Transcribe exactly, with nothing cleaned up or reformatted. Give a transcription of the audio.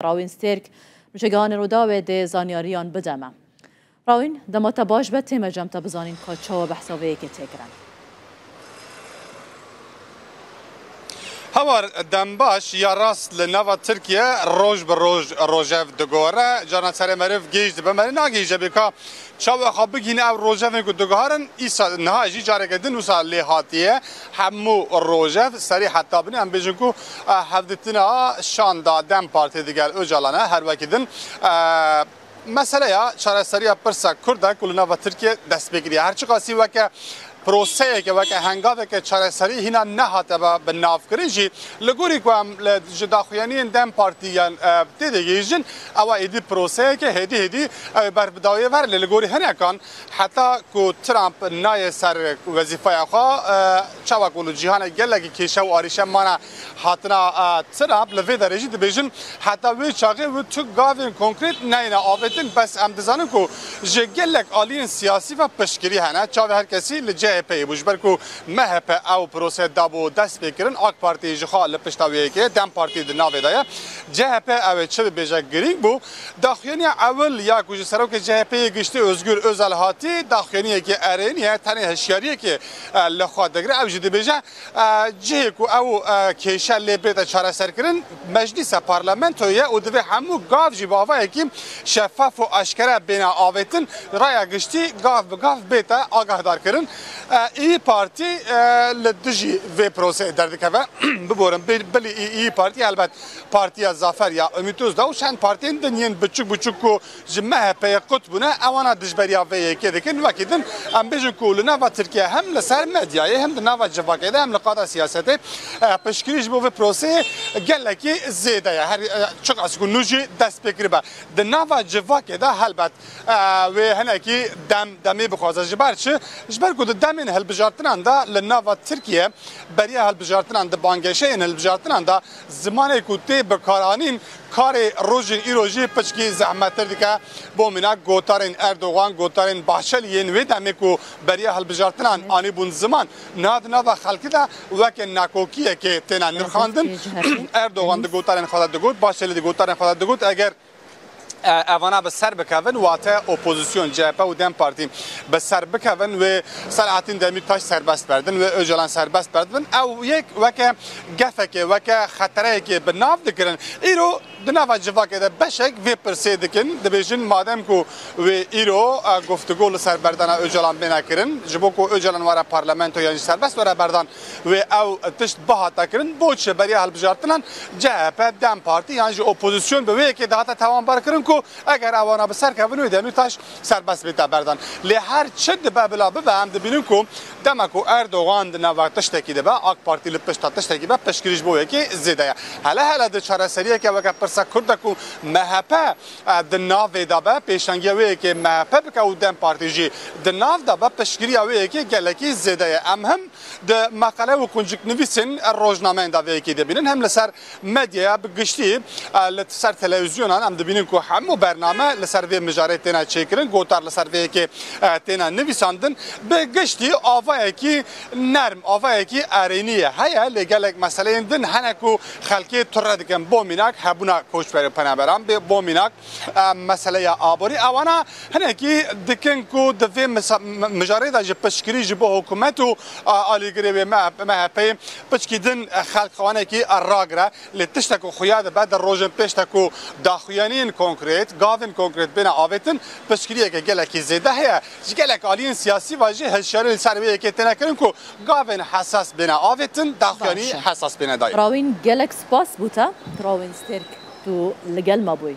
Rawîn Stêrk, nûçegihanê Rûdawê dê zanyariyan bide me. Rawîn, dema te baş be, tême cem te bizanîn ka çawa behsa vê yekê tê kirin. Hawar, dem baş ya rast li nava Tirkiye roj bi roj rojev digore. Carna serê meriv gêj dibe, meriv nagêje bê ka çawa xwe bigihîne ew rojevên ku diguharin, îsa niha jî careke din wisa lê hatiye. Hemû rojev serî heta binê, em bêjin ku, eh, hevdîtina şanda dem Partî digel Ocalan e, her wekî din, eh, meseleya çareseriya pirsa Kurd e ku li nava Tirkiye dest pê kiriye. Her çiqasî weke proseyeke, weke hengaveke çareserî hîna nehatibe binavkirin jî, li gorî ku em li, ji daxuyaniyên dem Partî yan, e, tê de gihîjin, ew êdî proseyeke hêdî hêdî ew ê ber bi dawiyê ver, lê li gorî hinekan heta ku Trump nayê ser wezîfeya xwe, e, çawa ku li cîhanê gelekî kêşe û arîşe mane hatina, e, Trump, li vê derê jî dibêjin, heta wê çaxê wê tu gavên konkret neyne avêtin, bes em dizanin ku ji gelek aliyên siyasî ve piştgirî hene. Çavê her kesî li C H P'ê bû, ji ber ku M H P ew proseyê dabû dest pê kirin, AK Partî ji xwe li pişta wê yekê, dem Partî di navê de ye. C H P ew ê çi bibêje girîng bû. Daxuyaniya ewil ya ku ji serokê C H P'ê giştî Ozgur Ozel hatî, daxuyaniyekê erênî ye, tenê hişyariyekê, e, li xwe digire. Ew jî dibêje, e, cihê ku ew, e, kêşe lê bête çareserkirin, meclîsa parlamentoyê ye û divê hemû gav jî bi avayekî şeffaf û eşkere bêne avêtin, raya giştî gav bi gav bête agahdarkirin. E, İYİ Partî, e, li dijî vê proseyê derdikeve. Biborin, bi-, bilî İ-, İYİ Partî helbet partiya Zafer ya Ümit Özdağ û çend partiyên din yên biçûk biçûk ku ji M H P'yê qut bûne, ewana dijberiya vê yekê dikin. Wekî din em bêjin ku li nava Tirkiye hem li ser medyayê hem di nava civakê de hem li qada siyasetê, e, piştgirî ji bo vê proseyê gelekî zêde ye. Her, e, çiqas ku nû jî dest pê kiribe. Di nava civakê de helbet, e, wê hinekî dem, demê bixwaze. Ji ber çi? Ji ber ku di demên hilbijartinan de li nava Tirkiye beriya hilbijartinan, di bangêşeyên hilbijartinan de zimanê ku tê bikaranîn, karê rojên îro jî piçkî zehmettir dike. Bo mînak, gotarên Erdogan, gotarên Bahçelî yên wê demê ku beriya hilbijartinan anîbûn ziman, niha di nava xelkê de weke nakokiyekê têne nirxandin. Erdogan di gotarên xwe de digot, Bahçelî di gotarên xwe de digot, eger, e, evana bi ser bikevin, wate opozîsyon, C H P û dem Partî bi ser bikevin, wê Selahattin Demirtaş serbest berdin, wê Ocalan serbest berdin. Ew yek weke gefekê, weke xetereyekê bi nav dikirin. Îro di nava civakê de beşek vê pirsê dikin, dibêjin, madem ku wê îro, e, guftûgo li ser berdana Ocalan bêne kirin, ji bo ku Ocalan were parlamento yan jî serbest were berdan, wê ew tişt bihata kirin, bo çi beriya hilbijartinan C H P, dem Partî yan jî opozîsyon bi wê yekê dihate tawanbar kirin ku eger ewana bi ser kevin, wê Demîrtaş serbest bête berdan. Lê her çi dibe bila bibe, em dibînin ku dema ku Erdogan di nava tiştekî dibe, AK Partî li pişta tiştekî be, piştgirî ji bo yekê zêde ye. Hele hele di çareseriyeke weke pirsa Kurd de ku M H P, e, di navê de be, pêşangiya wê yekê M H P bike û dem Partî jî di nav de be, piştgiriya wê yekê gelekî zêde ye. Em hem di meqale û qunciknivîsên rojnameyên de vê yekê dibînin, hem li ser medyaya bi giştî, e, li ser televîzyonan em dibînin ku hemû bername li ser vê mijarê têne çêkirin, gotar li ser vê yekê, e, têne nivîsandin. Bi giştî avayekî nerm, avayekî erênî ye heye, lê gelek meseleyên din hene ku xelkê ture dikin. Bo mînak, hebûna koçber û penaberan bê, bo mînak, e, meseleya aborî. Ewana hinekî dikin ku di vê misa-, m-, mijarê de ji piştgirî ji bo hikûmet û, e, alîgirê wê M H P, M H P'yê piçkî din, e, xelk xewanekî, e, ragire. Lê tiştek ku xuya dibe, di rojên pêş de ku daxuyaniyên konkret, gavên konkret bêne avêtin, piştgiriyeke gelekî zêde heye. Ji gelek aliyên siyasî ve jî hişyarî li ser wê yekê têne kirin ku gavên hesas bêne avêtin, daxuyanî Baş e. hesas bêne dayîn. Rawîn, gelek spas bo te. Rawîn Stêrk, tu li gel me bûyî.